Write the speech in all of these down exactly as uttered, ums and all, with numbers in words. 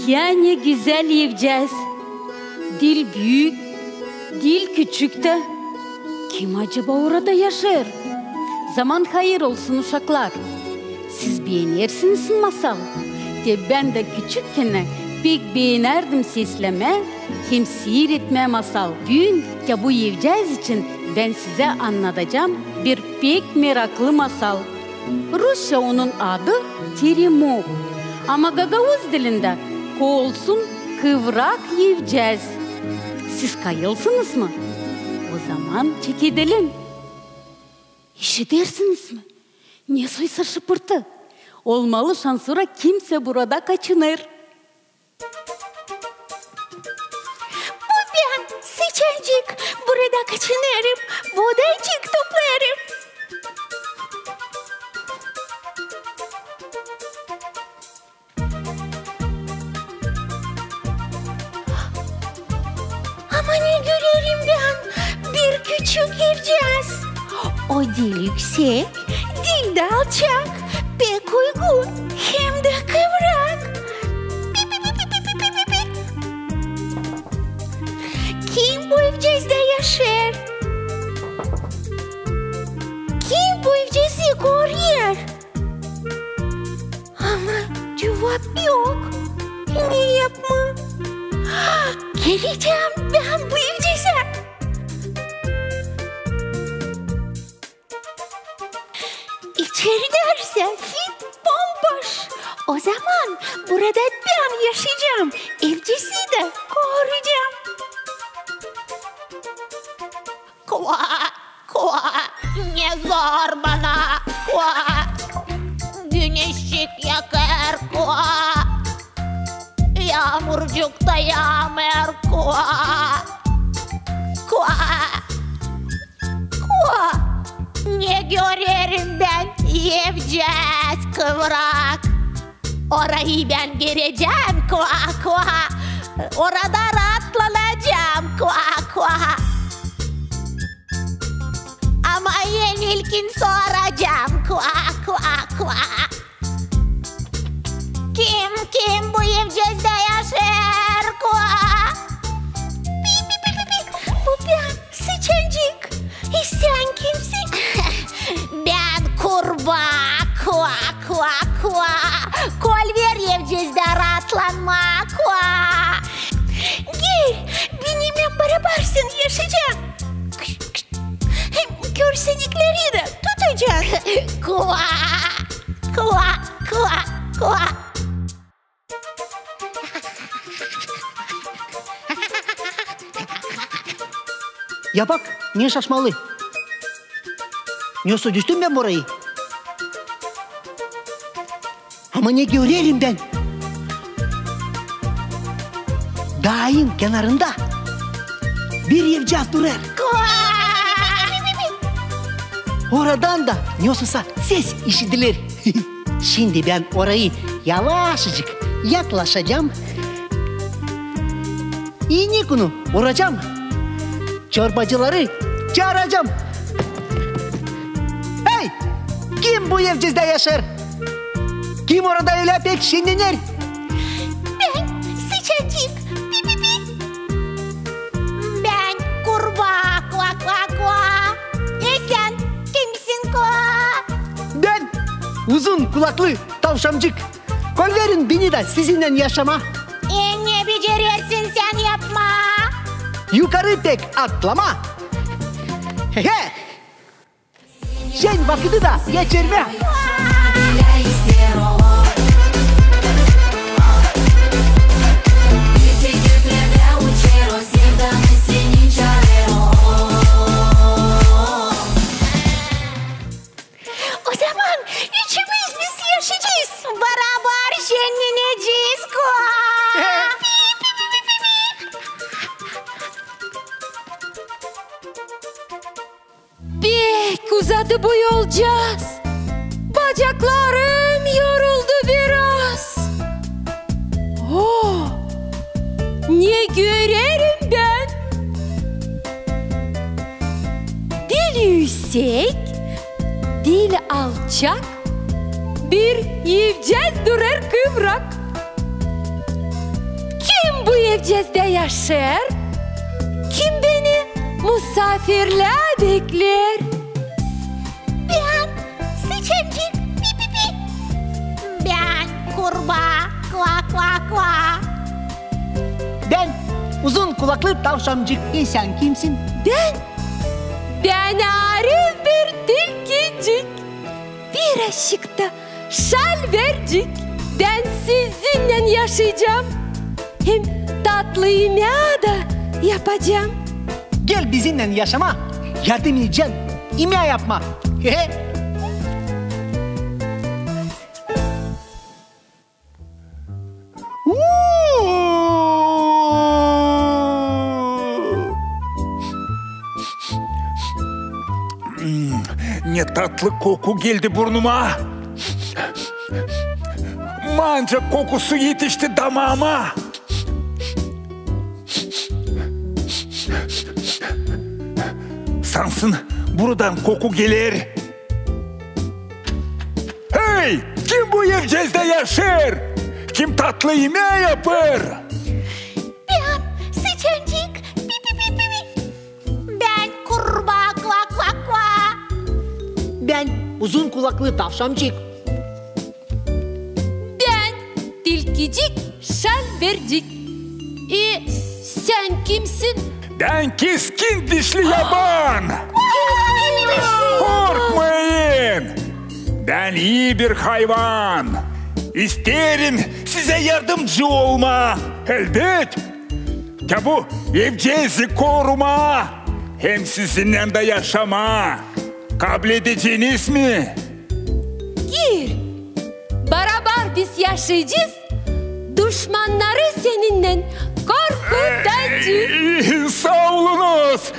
Ya ne gözäl evcääz. Diil büük, diil küçük tä. Kim acaba orada yaşêêr? Zaman hayır olsun, uşaklar. Siz beenersiniz masal. Te bän dä küçükkän pek beenärdim seslemää hem siiretmää masal. Büün tä bu evcääz için bän sizä annadacam bir pek meraklı masal. Rusça onun adı Teremok, ama gagauz dilindä ko olsun kıvrak evcääz. Siz kayılsınız mı? O zaman çekedelim. İşidersiniz mi? Ne soysa şıpırtı. Olmalı, şansora kimsä burada kaçınêr. Bu bän, sıçancık, burada kaçınêrım, bodancık toplêêrım. Ama ne görerim bän, bir küçük evcääz. O diil üüsek, diil dä alçak, pek uygun hem dä kıvrak. Pik, pik, pik. Kim bu evcääzdä yaşêêr? Kim bu evcääzi görer? Ama cuvap yok. Ne yapmaa? Gerecäm bän bu evcääzä. İçeri neredä fit bomboş. O zaman burada bän yaşayacam, evcääzi dä görecäm. Kua, kua, ne zor bana, kua. Güneşçik yakêr, kua. Yaamurcuk ta yaamêêr, kua. Kua, kua. Ne görerim bän, evcääz kıvrak. Orayı bän gerecäm, kua, kua. Orada raatlanacam, kua, kua. Ama en ilkin soracam, kua, kua, kua. Kim, kim bu evcääzdä yaşêêr, kua? Pi, pi, pi, pi, pi. Bu bän, sıçancık. E sän kimsin? Bän kurbaa, kua, kua, kua. Kolver evcääzdä raatlanmaa, kua. Gel, benimnän barabarsın yaşayacam. Hem körsenekleri dä tutacam. Kua, kua, kua, kua. Ya bak, ne şaşmalı. Nesoy düzdüm bän burayı. Ama ne görerim bän? Daayın kenarında bir evcääz durêr. Oradan da nesoysa ses işidiler. Şindi bän orayı yavaşıcık yaklaşacam. İnekunu uracam. Çorbacıları çaaracam. Hey! Kim bu evcääzdä yaşêêr? Kim orada ölä pek şennener? Bän, sıçancık. Pi, pi, pi. Bän kurbaa, kua, kua, kua. E sän kimsin, kua? Bän uzun kulaklı tavşancık. Kolverin beni dä sizinnän yaşamaa. E ne becerersin sän yapmaa? Yukarı pek atlamaa. He he. Şen vakıdı da geçirmää. O zaman üçümüz biz yaşayacez. Barabar şennenecez, kua. Pek uzadı bu yolcaaz. Bacaklarım yoruldu biraz. O, ne görerim bän? Diil üüsek, diil alçak, bir evcääz durêr kıvrak. evcezdä yaşêêr, kim beni musaafirlää bekleer? Bän sıçancık, pi, pi, pi. Bän kurbaa, kva, kva, kva. Bän uzun kulaklı tavşancık. E sän kimsin? Bän, bän arif bir tilkicik. Birazcık da şal vercik. Bän sizinnän yaşaycam. Hem tatlı imää da yapacam. Gel bizinnän yaşamaa, yardım edecän imää yapmaa. He he. Hmm, ne tatlı koku geldi burnuma. Manca kokusu etişti damaama. Sansın, buradan koku geler. Hey, kim bu evcezdä yaşêêr? Kim tatlı imää yapêr? Bän sıçancık, pi, pi, pi, pi, pi. Bän kurbaa, kva, kva, kva. Bän uzun kulaklı tavşancık. Bän tilkicik, şal vercik. E sän kimsin? Bän keskin dişli yaban. Keskin dişli yaban. Korkmayın. Bän ii bir hayvan. İsteerim sizä yardımcı olmaa. Elbet. Te bu evcezi korumaa hem sizinnän dä yaşamaa. Kabledeceniz mi? Gir. Barabar biz yaşaycez, duşmannarı seninnän korkutacez. Ey, saa olunuz.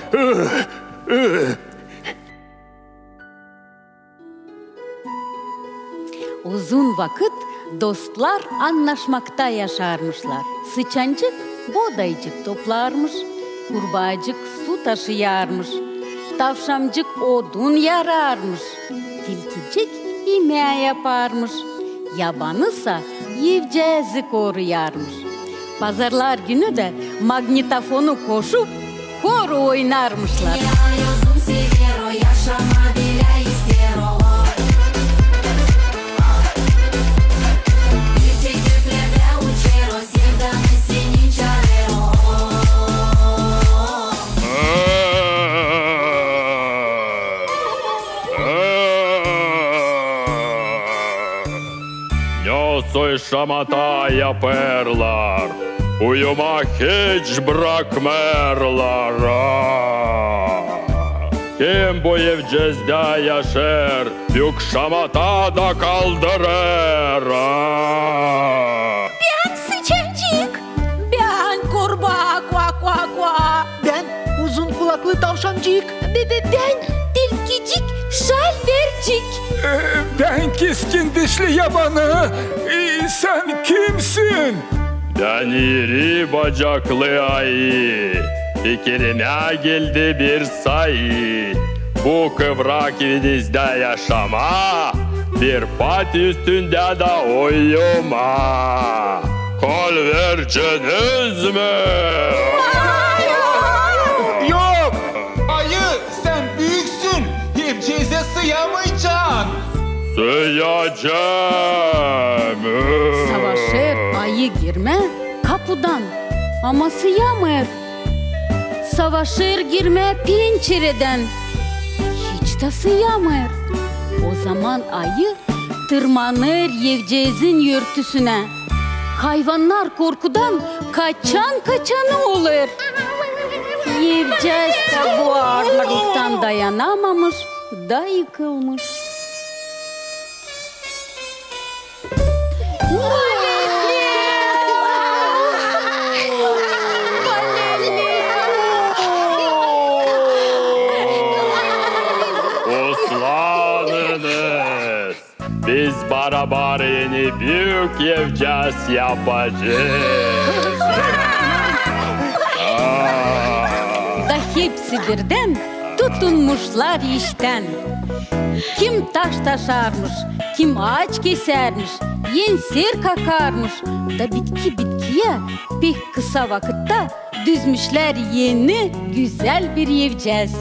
Uzun vakıt dostlar annaşmakta yaşarmışlar. Sıçancık bodaycık toplarmış, kurbaacık su taşıyarmış, tavşancık odun yararmış, tilkicik imää yaparmış, yabanısa evcezi koruyarmış. Pazarlar günü dä magnitofonu koşup, horu oynarmışlar. Ne soy şamata yapêrlar, uyumaa hiç brakmêêrlar. Aa! Kim bu evcezdä yaşêêr, büük şamata da kaldırêr. Aa! Bän sıçancık. Bän kurbaa, kua, kua, kua. Bän uzun kulaklı tavşancık. Be-, be-, bän tilkicik, şal vercik. E, bän keskin dişli yabanı. E, sän kimsin? Bän iri bacaklı ayı. Fikirimä geldi bir sayı. Bu kıvrak evinizdä yaşamaa, bir pat üstündä dä uyumaa. Karar verdiniz mi? Yok! Ayı, sän büüksün, evcezdä sıyamaycan. Sıyacam. Savaşêr ayı girmää kapudan, ama sıyamêêr. Savaşêr girmää pençeredän, hiç tä sıyamêêr. Ozaman ayı tırmanêr evceezin örtüsünä. Hayvannar korkudan kaçan-kaçanı olêr. Evceez tä bu aarlıktan dayanamamış da yıkılmış. Uslanınız! Biz barabar eni büük evceez yapacez. Da hepsi birdän tutunmuşlar iştän. Kim taş taşarmış, kim aaç kesärmiş, Ensär kakarmış, da bitki bitkiyä pek kısa vakıtta düzmüşlär eni gözäl bir evcääz.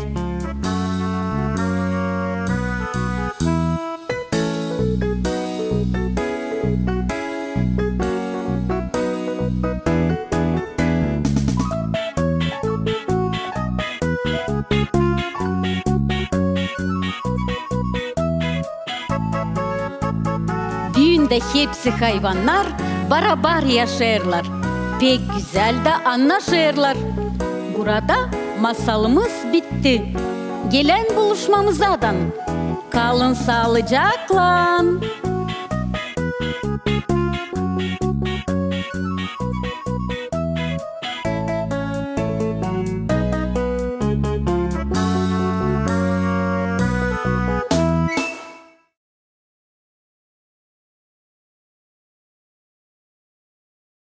Büün dä hepsi hayvannar barabar yaşêêrlar, pek gözäl dä annaşêrlar. Burada masalımız bitti. Gelän buluşmamızadan kalın saalıcaklan.